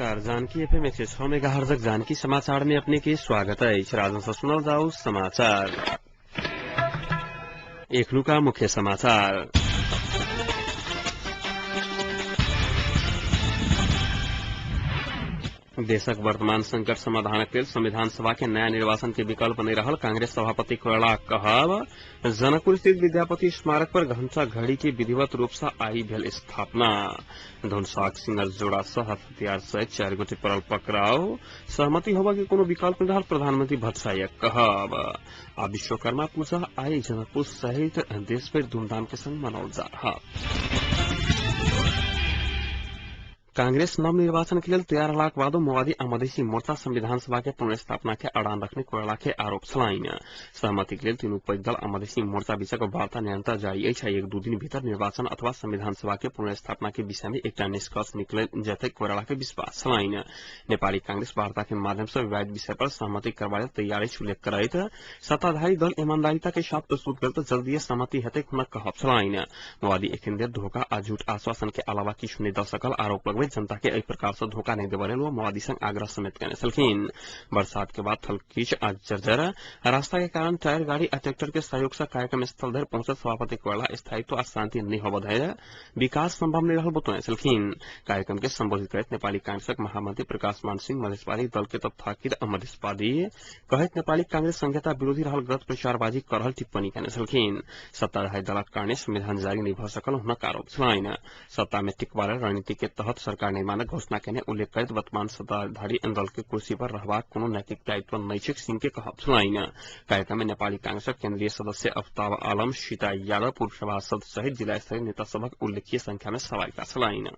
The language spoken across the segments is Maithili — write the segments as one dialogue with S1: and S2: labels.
S1: नमस्कार, जानकी एफएम 106 मेगाहर्जक जानकी समाचार में अपने के स्वागत अछि। राजन से सुनल जाऊ समाचार। एखनुका मुख्य समाचार। देशक वर्तमान संकट समाधानक लेल संविधान सभा के नया निर्वाचन के विकल्प नहीं रहल कांग्रेस सभापति कोइराला कहब। जनकपुर स्थित विद्यापति स्मारक पर घंटा घड़ी के विधिवत रूप से आई भेल स्थापना। धनुषाक सिंगल जोड़ा सह हथियार सहित 4 गोटे पड़ल पकड़ाव। सहमति होबा के कोनो विकल्प नहीं रहल प्रधानमंत्री भट्टराईक कहब। आ विश्वकर्मा पूजा आई जनकपुर सहित देशभरि धूमधाम के संग मनाओल जा रहा। कांग्रेस नव निर्वाचन के लेल तैयार रहलाक बादो माओवादी आ मधेसी मोर्चा संविधान सभा के पुनर्स्थापना के अड़ान रखने कोइराला के आरोप छलनि। सहमति के लेल तीनू पैघ दल आ मधेसी मोर्चा बीचक वार्ता निरंतर जारी अछि। 1-2 दिन भीतर निर्वाचन अथवा संविधान सभा के पुनर्स्थापना के विषय में एकटा निष्कर्ष निकल जेतै कोइराला के विश्वास छलनि। नेपाली कांग्रेस वार्ता के माध्यम से विवादित विषय पर सहमति करबा लेल तैयार अछि उल्लेख करैत सत्ताधारी दल ईमानदारिता के साथ प्रस्तुत करत जल्दीए सहमति हेतै हुनक कहब छलनि। माओवादी एखन धरि धोखा आ झूठ आश्वासन के अलावा किछु नहि दऽ सकल आरोप लगबैत जनता के एहि प्रकार से धोखा नहीं देबय लेल माओवादी संग आग्रह समेत केने छलखिन। बरसात के बाद थलकीच आ जर्जर रास्ता के कारण टायर गाड़ी आ ट्रैक्टर के सहयोग से कार्यक्रम स्थल धरि पहुंचल सभापति कोइराला स्थायित्व आ शांति नहीं होबय धरि विकास संभव नहीं रहल बतौने छलखिन। कार्यक्रम के संबोधित करैत नेपाली कांग्रेसक महामंत्री प्रकाश मान सिंह मधेशवादी दल के तथाकथित मधेशवादी कहैत नेपाली कांग्रेस संहिता विरोधी रहल गलत प्रचारबाजी कर रहल टिप्पणी केने छलखिन। सत्ताधारी दलक कारणे संविधान जारी नहीं भऽ सकल हुनक आरोप छलनि। सत्ता में टिकबा लेल रणनीति के तहत सरकार निर्माणक घोषणा केने उल्लेख करैत वर्तमान सत्ताधारी दल के कुर्सी पर रहबाक कोनो नैतिक दायित्व नहि छै सिंह के कहब छलनि। कार्यक्रम में नेपाली कांग्रेसक केंद्रीय सदस्य अफ्ताब आलम, सीता यादव, पूर्व सभासद सहित जिला स्तरीय नेता सभक उल्लेखनीय संख्या में सहभागिता छलनि।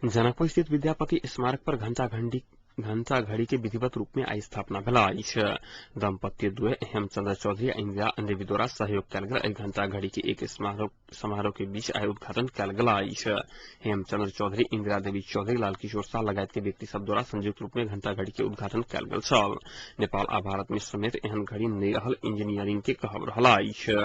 S1: जनकपुर स्थित विद्यापति स्मारक पर घंटा घड़ी के विधिवत रूप में आई स्थापना भेल अछि। दंपत्ति द्वय हेमचंद्र चौधरी आ इंदिरा देवी द्वारा सहयोग कयल गेल एहि घंटा घड़ी के एक समारोह के बीच आई उद्घाटन कयल गेल अछि। हेमचंद्र चौधरी, इंदिरा देवी चौधरी, लालकिशोर शाह लगायत के व्यक्ति सब द्वारा संयुक्त रूप में घंटा घड़ी के उद्घाटन कयल गेल छल। नेपाल आ भारत में समेत एहन घड़ी नहि रहल इंजीनियरिंग के कहब रहल अछि।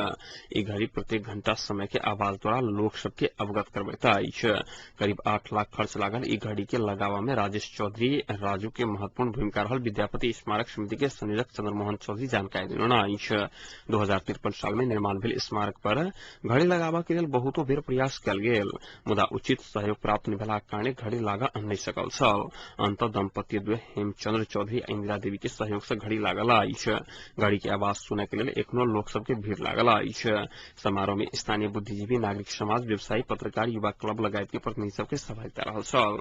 S1: ई घड़ी प्रत्येक घंटा समय के आवाज द्वारा लोक सबके अवगत करबैत अछि। करीब 8 लाख खर्च लागल ई घड़ी के लगावा में राजेश चौधरी राजू के महत्वपूर्ण भूमिका रहल विद्यापति स्मारक समिति के संयोजक चंद्रमोहन चौधरी जानकारी देलनि अछि। 2053 साल में निर्माण भेल स्मारक पर घड़ी लगाबा के लेल बहुतो बेर प्रयास कयल गेल, मुदा उचित सहयोग प्राप्त नहि भेलाक कारणे घड़ी लागा नहि सकल छल। अंत दंपति द्वय हेमचंद्र चौधरी आ इंदिरा देवी के सहयोग से घड़ी लागल अछि। घड़ी के आवाज सुनय के लेल एखनो लोक सबके भीड़ लागल अछि। समारोह में स्थानीय बुद्धिजीवी, नागरिक समाज, व्यवसायी, पत्रकार, युवा क्लब लगायत के प्रतिनिधि सबके सहभागिता रहल छल।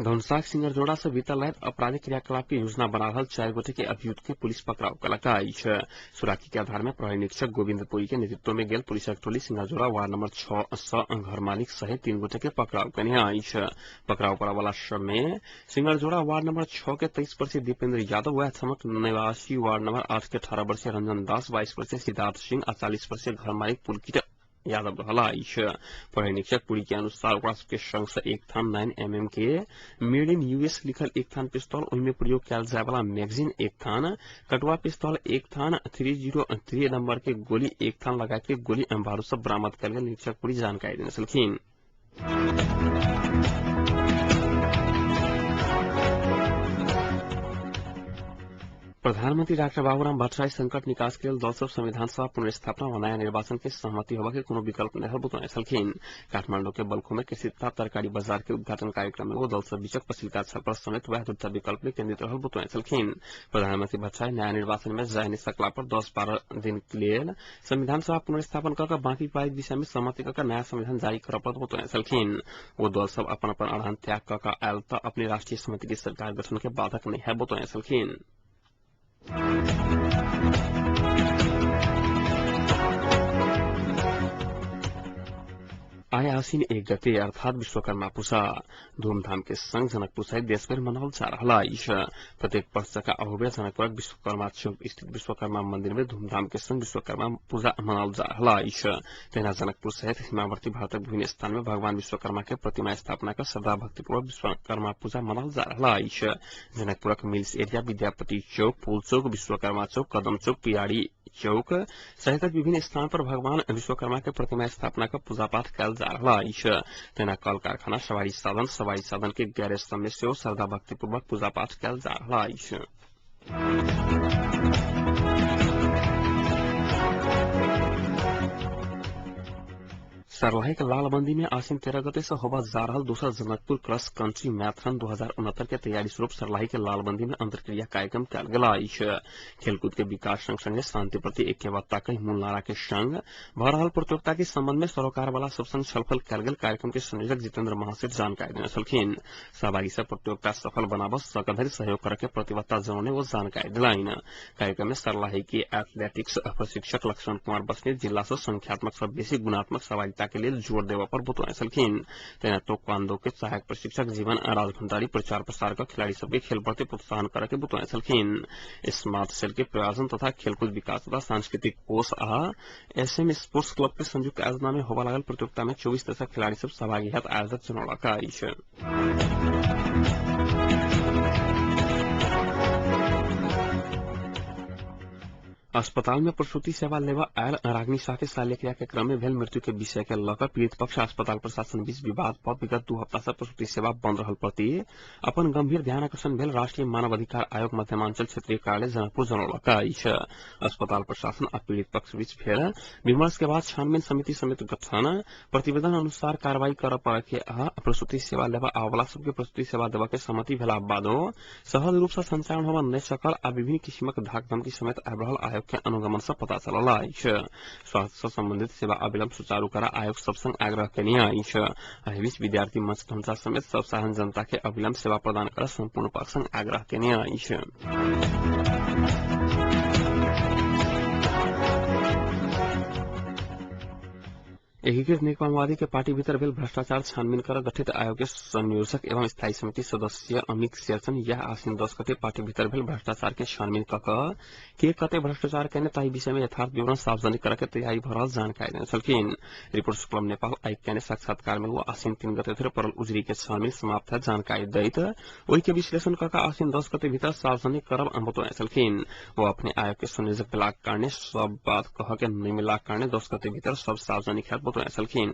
S1: धनुषाक सिंगरजोड़ा से बीतल राति आपराधिक क्रियाकलाप के योजना बना रहल 4 गोटे के अभियुक्त के पुलिस पकड़ाव कयलक अछि। सुराखी के आधार में प्रहरी निरीक्षक गोविंद पुरी के नेतृत्व में गेल पुलिसक टोली सिंगरजोड़ा वार्ड नंबर 6 सँ घर मालिक सहित 3 गोटे के पकड़ाव केने अछि। पकड़ाव करऽ वाला सब में सिंगरजोड़ा वार्ड नंबर 6 के 23 वर्षीय दीपेंद्र यादव, वएह ठामक निवासी वार्ड नंबर 8 के 18 वर्षीय रंजन दास, 22 वर्षीय सिद्धार्थ सिंह आ 40 वर्षीय घर मालिक पुलकित यादव रहल अछि। प्रहरी निरीक्षक पुरी के अनुसार ओकरा सबके संग से 1 थान 9 mm के मेड इन यूएस लिखल 1 थान पिस्तौल, ओहिमे प्रयोग कयल जाय वाला मैगजीन 1 थान, कटुआ पिस्तौल 1 थान, 303 नंबर के गोली 1 थान लगा के गोली बारूद सब बरामद कयल गेल निरीक्षक पुरी जानकारी देने छलखिन। प्रधानमंत्री डाक्टर बाबूराम भट्टराई संकट निकास के लेल दल सब संविधान सभा पुनर्स्थापना व नया निर्वाचन के सहमति होबा के कोनो विकल्प नहि रहल बतौने छलखिन। काठमांडू के बल्खो में कृषि तथा तरकारी बाजार के उद्घाटन कार्यक्रम में ओ दल सब बीचक पछिलका छलफल समेत वएह दूटा विकल्प में केंद्रित रहल बतौने छलखिन। प्रधानमंत्री भट्टराई नया निर्वाचन में जाय नहि सकला पर 10-12 दिन के लेल संविधान सभा पुनर्स्थापन कऽ बाकी पारित विषय में सहमति कऽ नया संविधान जारी करऽ पड़त बतौने छलखिन। ओ दल सब अपन अपन अड़ान त्याग कऽ आयल तऽ अपने राष्ट्रीय समिति के सरकार गठन के बाधक नहि है बतौने छलखिन। आइ आसिन 1 गते अर्थात विश्वकर्मा पूजा धूमधाम के संग जनकपुर सहित देशभर मनाओल जा रहल अछि। प्रत्येक वर्ष जकाँ अहुबेर जनकपुरक विश्वकर्मा चौक स्थित विश्वकर्मा मंदिर में धूमधाम के संग विश्वकर्मा पूजा मनाओल जा रहल अछि। तहिना जनकपुर सहित सीमावर्ती भारतक विभिन्न स्थान में भगवान विश्वकर्मा के प्रतिमा स्थापना कर श्रद्धा भक्तिपूर्वक विश्वकर्मा पूजा मनाओल जा रहल अछि। जनकपुरक मिल्स एरिया, विद्यापति चौक, पुल चौक, विश्वकर्मा चौक, कदम चौक, पियाड़ी चौक सहित विभिन्न स्थान पर भगवान विश्वकर्मा के प्रतिमा स्थापना कर पूजा पाठ कयल जा रहल अछि। तहिना कल कारखाना, सवारी साधन के गैरेज सब में सेहो श्रद्धा भक्तिपूर्वक पूजा पाठ कयल जा रहल अछि। सर्लाही के लालबंदी में आसिन 13 गते से होबा जा रहल दोसर जनकपुर क्रॉस कंट्री मैराथन 2069 के तैयारी स्वरूप सर्लाही के लालबंदी में अंतर्क्रिया कार्यक्रम कयल गेल अछि। खेलकूद के विकास संग संगे शांति प्रति ऐक्यबद्धता के मूल नारा के संग भऽ रहल प्रतियोगिता के संबंध में सरोकार वाला सब संग छलफल कयल गेल कार्यक्रम के संयोजक जितेंद्र महासेठ जानकारी देने छलखिन। सहभागी सब प्रतियोगिता सफल बनाबऽ सकधरि सहयोग करे के प्रतिबद्धता जनौने वो जानकारी दिलनि। कार्यक्रम में सर्लाही के एथलेटिक्स प्रशिक्षक लक्ष्मण कुमार बस्नेत जिला से संख्यात्मक सब बेसी गुणात्मक सहभागिता के लेल जोर देवा पर बतौने छलखिन। तहिना तोक्वान्दो के सहायक प्रशिक्षक जीवन राज भंडारी प्रचार प्रसार कर खिलाड़ी सबके खेल प्रति प्रोत्साहन करे के बतौने छलखिन। स्मार्ट सेल के प्रयोजन तथा खेलकूद विकास तथा सांस्कृतिक कोष आ एसएम स्पोर्ट्स क्लब के संयुक्त आयोजना में होबा लागल प्रतियोगिता में 24 तथा खिलाड़ी सब सहभागी हैत आयोजक जनौलक अछि। अस्पताल में प्रसूति सेवा लेवा आयल रागिनी शाह के शल्यक्रिया के क्रम में भेल मृत्यु के विषय के लऽ कऽ पीड़ित पक्ष अस्पताल प्रशासन बीच विवाद पर विगत 2 हप्ता से प्रसूति सेवा बंद रहल प्रति अपन गंभीर ध्यान आकर्षण भेल राष्ट्रीय मानव अधिकार आयोग मध्यमांचल क्षेत्रीय कार्यालय जनकपुर जनौलक अछि। अस्पताल प्रशासन आ पीड़ित पक्ष बीच भेल विमर्श के बाद छानबीन समिति समेत गठन प्रतिवेदन अनुसार कार्रवाई करऽ पड़े के आ प्रसूति सेवा लेवा आबला सबके प्रसूति सेवा देवा के सहमति भेला बादो सहज रूप से संचालन होबा नहि सकल आ विभिन्न किसिमक धाक धमकी समेत आबि रहल आयोग के अनुगमन से पता चलल अछि। स्वास्थ्य से संबंधित सेवा अविलंब सुचारू करा आयोग सब संग आग्रह केने अछि। एहि बीच विद्यार्थी मंच धमचा समेत सब साधारण जनता के अविलंब सेवा प्रदान कर संपूर्ण पक्ष संग आग्रह केने अछि। एकीकृत नेकपा माओवादी के पार्टी भीतर भेल भ्रष्टाचार छानबीन कर गठित आयोग के संयोजक एवं स्थायी समिति सदस्य अमित शेरचन यह आसिन 10 गते पार्टी भीतर भेल भ्रष्टाचार के छानबीन क के कते भ्रष्टाचार केने ताहि विषय में यथार्थ विवरण सार्वजनिक करे के तैयारी भऽ रहल जानकारी देने छलखिन। रिपोर्टर्स क्लब नेपाल आइ केने साक्षात्कार में वो आसिन 3 गते धरि परल उजरी के छानबीन समाप्त है जानकारी दैत ओहि के विश्लेषण क आसिन 10 गते भीतर सार्वजनिक करब बतौने छलखिन। वो अपने आयोग के संयोजक भेलाक कारणे सब बात कह के नहि मिलाक कारणे 10 गते भीतर सब सार्वजनिक हैत छलखिन।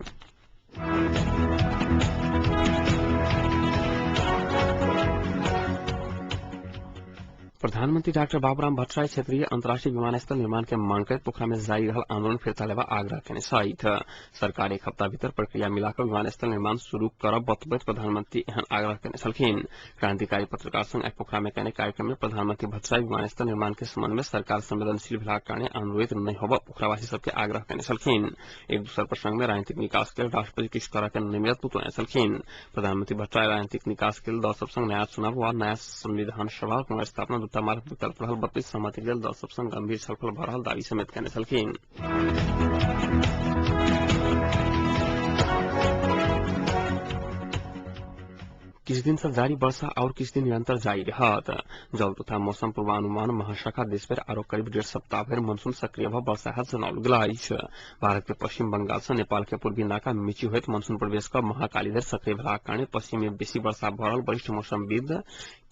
S1: प्रधानमंत्री डाक्टर बाबूराम भट्टराई क्षेत्रीय अंतर्राष्ट्रीय विमानस्थल निर्माण के मांग करैत पोखरा में जारी रहल आंदोलन फिर्ता लेवा आग्रह केने छथि। सरकार 1 हप्ता भीतर प्रक्रिया मिलाकऽ विमानस्थल निर्माण शुरू करब बतबैत प्रधानमंत्री एहन आग्रह केने छलखिन। क्रांतिकारी पत्रकार संग आइ पोखरा में केने कार्यक्रम में प्रधानमंत्री भट्टराई विमानस्थल निर्माण के संबंध में सरकार संवेदनशील भेलाक कारणे आंदोलित नहि होबऽ पोखरावासी सबके आग्रह केने छलखिन। एक दोसर प्रसंग में राजनीतिक निकास के लेल राष्ट्रपति किछु करऽ के नहि मिलत बतौने छलखिन। प्रधानमंत्री भट्टराई राजनीतिक निकास के लेल दल सब संग नया चुनाव वा नया संविधान सभा पुनर्स्थापना दूटा मार्ग विकल्प रहल बतबैत सहमति लेल दल सब संग गंभीर छलफल भऽ रहल दावी समेत केने छलखिन। किछु दिन से जारी वर्षा और किछु दिन निरंतर जारी रहत। जल तथा मौसम पूर्वानुमान महाशाखा देशभरि आरो करीब 1.5 सप्ताह भरि मनसून सक्रिय भऽ वर्षा हैत जनाओल गेल अछि। भारत के पश्चिम बंगाल से नेपाल के पूर्वी नाका मिची होइत मनसून प्रवेश कऽ महाकाली धरि सक्रिय भेलाक कारणे पश्चिम में बेसी वर्षा भऽ रहल वरिष्ठ मौसमविद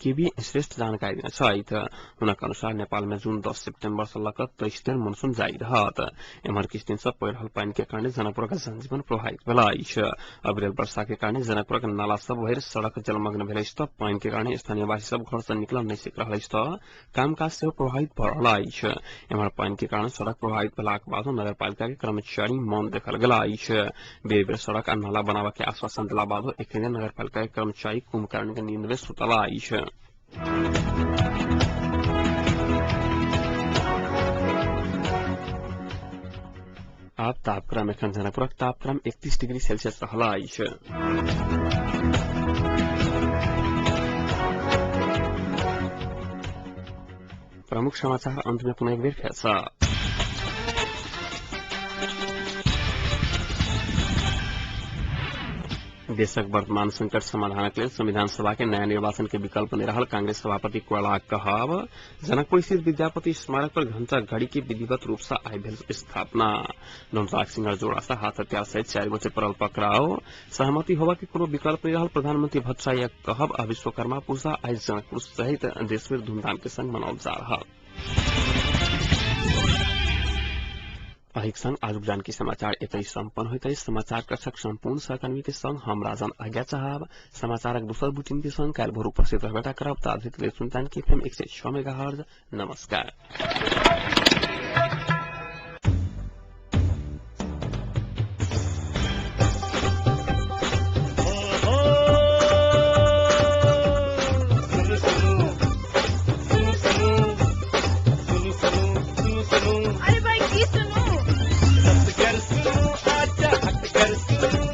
S1: केबी श्रेष्ठ जानकारी देने छथि। हुनक अनुसार नेपाल में जून 10 सितंबर से लऽ कऽ 23 धरि मनसून जारी रहत। एम्हर किछु दिन से पड़ि रहल पानि के कारणे जनकपुरक जनजीवन प्रभावित भेल अछि। अविरल वर्षा के कारणे जनकपुरक नाला सब भरि सड़क जलमग्न भेल अछि तऽ पानि के कारणे स्थानीयवासी सब घर से निकलल नहि सकि रहल अछि तऽ कामकाज सेहो प्रभावित भऽ रहल अछि। एम्हर पानि के कारण सड़क प्रभावित भेलाक बादो नगरपालिका के कर्मचारी मौन देखल गेल अछि। बेर बेर सड़क आ नाला बनाबऽ के आश्वासन देला बादो एखन नगरपालिका के कर्मचारी कुंभकर्ण के नींद में सुतल अछि। आब तापक्रम एखन जनकपुरक तापक्रम 31 डिग्री सेल्सियस रहल अछि। प्रमुख समाचार अंत में पुनः एक बेर फेर सँ। देशक वर्तमान संकट समाधानक लेल संविधान सभा के नया निर्वाचन के विकल्प नहि रहल कांग्रेस सभापति कोइरालाक कहब। जनकपुर स्थित विद्यापति स्मारक पर घंटा घड़ी के विधिवत रूप से आइ भेल स्थापना। धनुषाक सिंहर जोड़ा से हाथ हथियार सहित 4 गोटे पड़ल पकड़ाव। सहमति होबा के कोनो विकल्प नहि रहल प्रधानमंत्री भट्टराईक कहब। आ विश्वकर्मा पूजा आइ जनकपुर सहित देशभरि धूमधाम के संग मनाओल जा रहल। अहिक संग आजुक जानकी समाचार एतहि सम्पन्न होइत अछि। समाचार कक्षक सम्पूर्ण सहकर्मी के संग हम राजन आज्ञा चाहब। समाचारक दोसर बुलेटिन के संग काल्हि भोर उपस्थित रहबे करब। ताधरि लेल सुन जानकी एफएम 106 मेगाहर्ज। नमस्कार।
S2: सुनु सुनु सुनु सुनु सुनु सुनु सुनु सुनु।
S3: अरे भाई की सुनू?
S2: रसगर सुनु, आजा हटकर सुनु,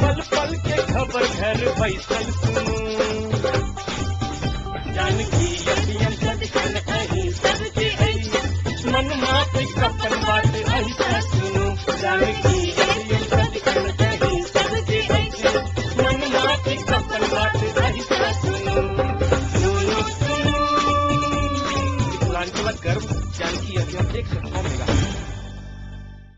S2: पल पल के खबर घर बैसल सुनु। जानकी अभियन सदिखन अहीं सबके अछि, मन मात्र अपन बात अहीं सँ सुनु। जानकी अभियन सदिखन अहीं सबके अछि, मन मात्र अपन बात अहीं सँ सुनु। सुनु सुनु, मिथिलांचलक गर्व जानकी अभियन 106 मेगा।